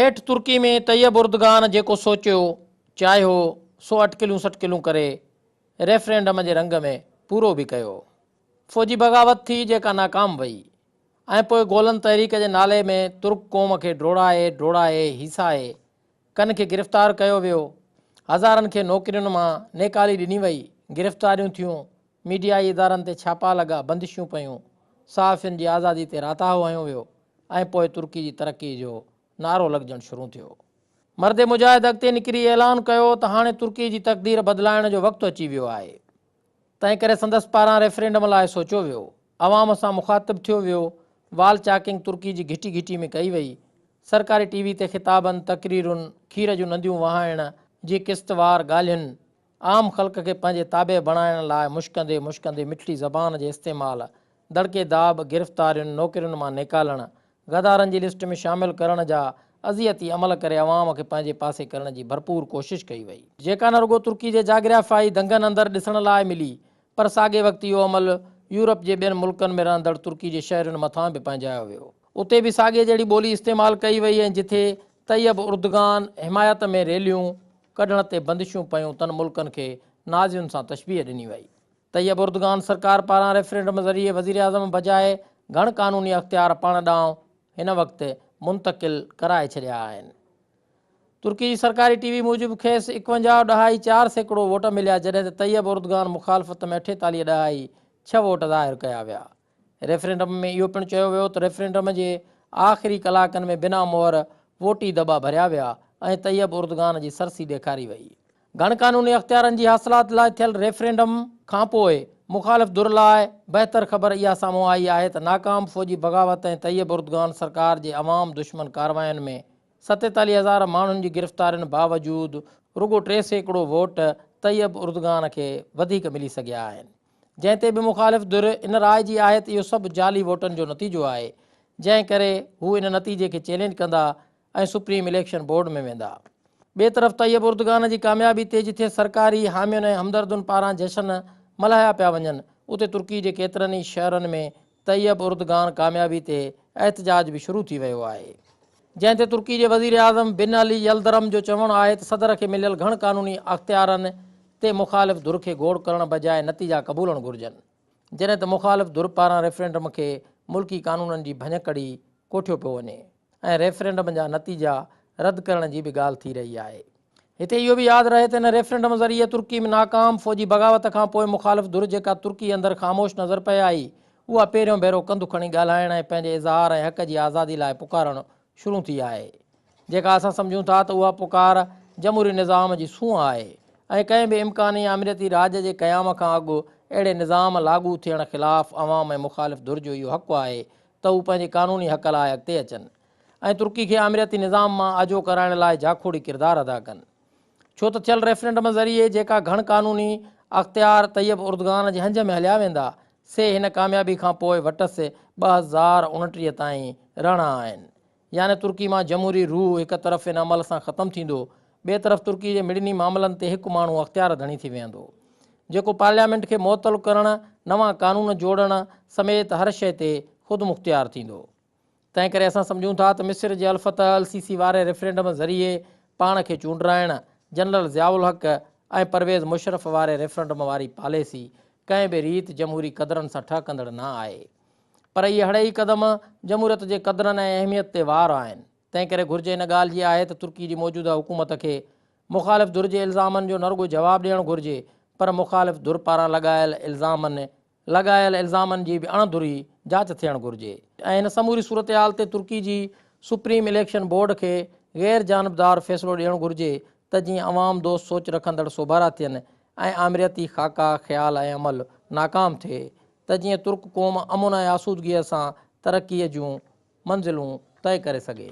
نيٺ ترڪي ۾ Tayyip Erdogan جيڪو سوچيو، چاهيو، سو اٽڪلون سٽڪلون ڪري ريفرينڊم جي رنگ ۾ پورو به ڪيو. فوجي بغاوت ٿي جيڪا ناڪام وئي ۽ پوء گولن تحريڪ جي نالي ۾ ترڪ قوم کي ڊوڙائي ڊوڙائي هيسائي ڪن کي گرفتار ڪيو ويو، هزارن کي نوڪرين مان نيڪالي ڏني وئي، گرفتاريون ٿيون، ميڊيائي ادارن تي ڇاپا لڳا، بندشون پيون، صحافين جي آزادي تي راتاهو هنيو ويو ۽ پوء ترڪي جي ترقي جو نعرو لڳجڻ شروع ٿيو. مرد مجاهد اڳتي نڪري اعلان ڪيو ته هاڻي ترڪي جي تقدير بدلائڻ جو وقت اچي ويو آهي. تنهنڪري سندس پاران ريفرينڊم لاء سوچيو ويو. عوام سان مخاطب ٿيو ويو، وال چاڪنگ ترڪي جي گهٽي گهٽي ۾ ڪئي وئي. سرڪاري ٽي وي تي خطابن، تقريرن، کير جون نديون وهائڻ جي قسط وار ڳالهين، عام خلق کي پنهنجي تابع بڻائڻ لاء مشڪندي مشڪندي مٺڙي زبان جي استعمال، دڙڪي داٻ، گرفتارين، نوڪرين مان نيڪالڻ، غدارن جي لسٽ ۾ شامل ڪرڻ جا اذيتي عمل ڪري عوام کي پنهنجي پاسي ڪرڻ جي ڀرپور ڪوشش ڪئي وئي. جيڪا نه رڳو ترڪي جي جاگرافيائي دنگن اندر ڏسڻ لاء ملي پر ساڳئي وقت اهو عمل يورپ جي ٻين ملڪن ۾ رهندڙ ترڪي جي شهرين مٿان به پنهنجايو ويو. اتي به ساڳئي جهڙي ٻولي استعمال ڪئي وئي ۽ جٿي طيب اردگان حمايت ۾ ريليون ڪڍڻ تي بندشون پيون تن ملڪن کي نازين سان تشبيهه ڏني وئي. طيب اردگان سرڪار پاران ريفرنڊم ذريعي وزيراعظم بجاء گهڻ قانوني اختيار پاڻ ڏانهن هن وقت منتقل ڪرائي ڇڏيا آهن. ترڪي جي سرڪاري ٽي وي موجب کيس ايڪونجاهه ڏهائي 4% ووٽ مليا جڏهن ته طيب اردگان مخالفت ۾ اٺيتاليهه ڏهائي ڇهه ووٽ ظاهر ڪيا ويا. ريفرنڊم ۾ اهو پڻ چيو ويو ته ريفرنڊم جي آخري ڪلاڪن ۾ بنا مهر ووٽي دٻا ڀريا ويا ۽ طيب اردگان جي سرسي ڏيکاري وئي. گهڻ قانوني اختيارن جي حاصلات لاء ٿيل ريفرنڊم کانپوء مخالف ڌر لاء بهتر خبر اها سامهون آئي آهي ته ناڪام فوجي بغاوت ۽ طيب اردگان سرڪار جي عوام دشمن ڪاررواين ۾ 47 هزار ماڻهن جي گرفتارين باوجود رڳو 3% ووٽ طيب اردگان کي وڌيڪ ملي سگهيا آهن جنهن تي به مخالف ڌر ان راء جي آهي ته اهو سڀ جعلي ووٽن جو نتيجو آهي جنهن ڪري هو ان نتيجي کي چئلينج ڪندا ۽ سپريم اليڪشن بورڊ ۾ ويندا. ٻئي طرف طيب اردگان جي ڪاميابي تي جٿي سرڪاري حامين ۽ همدردن پاران جشن ملهايا پيا وڃن اتي ترڪي جي ڪيترن ئي شهرن ۾ طيب اردگان ڪاميابي تي احتجاج به شروع ٿي ويو آهي. جنهن تي ترڪي جي وزيراعظم بن علي يلدرم جو چوڻ آهي ته صدر کي مليل گهڻ قانوني اختيارن تي مخالف ڌر کي گوڙ ڪرڻ بجاء نتيجا قبولڻ گهرجن. جڏهن ته مخالف ڌر پاران ريفرنڊم کي ملڪي قانونن جي ڀڃڪڙي ڪوٺيو پيو وڃي ۽ ريفرنڊم جا نتيجا رد ڪرڻ جي به ڳالهه ٿي رهي آهي. هتي اهو به ياد رهي ته ان ريفرنڊم ذريعي ترڪي ۾ ناڪام فوجي بغاوت کان پوء مخالف ڌر جيڪا ترڪي اندر خاموش نظر پئي آئي اها پهريون ڀيرو ڪنڌ کڻي ڳالهائڻ ۽ پنهنجي اظهار ۽ حق جي آزادي لاء پڪارڻ شروع ٿي آهي. جيڪا اسان سمجهون ٿا ته اها پڪار جمهوري نظام جي سونهن آهي ۽ ڪنهن به امڪاني آمريتي راڄ جي قيام کان اڳ اهڙي نظام لاڳو ٿيڻ خلاف عوام ۽ مخالف ڌر جو اهو حق آهي ته هو پنهنجي قانوني حق لاء اڳتي اچن ۽ ترڪي کي آمريتي نظام مان آجو ڪرائڻ لاء جاکوڙي ڪردار ادا ڪن. ڇو ته ٿيل ريفرنڊم ذريعي جيڪا گهڻ قانوني اختيار طيب اردگان جي هنج ۾ هليا ويندا سي هن ڪاميابي کان پوء وٽس 2029 تائين رهڻا آهن. يعني ترڪي مان جمهوري روح هڪ طرف ان عمل سان ختم ٿيندو، ٻئي طرف ترڪي جي مڙني معاملن تي هڪ ماڻهو اختيار ڌڻي ٿي ويهندو، جيڪو پارليامينٽ کي معطل ڪرڻ، نوان قانون جوڙڻ سميت هر شيء تي خودمختيار ٿيندو. تنهنڪري اسان سمجهون ٿا ته مصر جي الفتح السيسي واري ريفرنڊم ذريعي پاڻ کي چونڊرائڻ، جنرل ضياء الحق ۽ پرويز مشرف واري ريفرنڊم واري پاليسي ڪنهن به ريت جمهوري قدرن سان ٺهڪندڙ نه آهي. پر اهي هڙئي قدم جمهوريت جي قدرن ۽ اهميت تي وار آهن. تنهنڪري گهرج ان ڳالهه جي آهي ته ترڪي جي موجوده حڪومت کي مخالف ڌر جي الزامن جو نه رڳو جواب ڏيڻ گهرجي پر مخالف ڌر پاران لڳايل الزامن لڳايل الزامن جي به اڻ ڌري جاچ ٿيڻ گهرجي ۽ هن سموري صورتحال تي ترڪي جي سپريم اليڪشن بورڊ کي غير جانبدار فيصلو ڏيڻ گهرجي ته جيئن عوام دوست سوچ رکندڙ سوڀارا ٿين ۽ آمريتي خاڪا، خيال ۽ عمل ناڪام ٿئي. ته جيئن ترڪ قوم امن ۽ آسودگيء سان ترقيء جون منزلون طئي ڪري سگهي.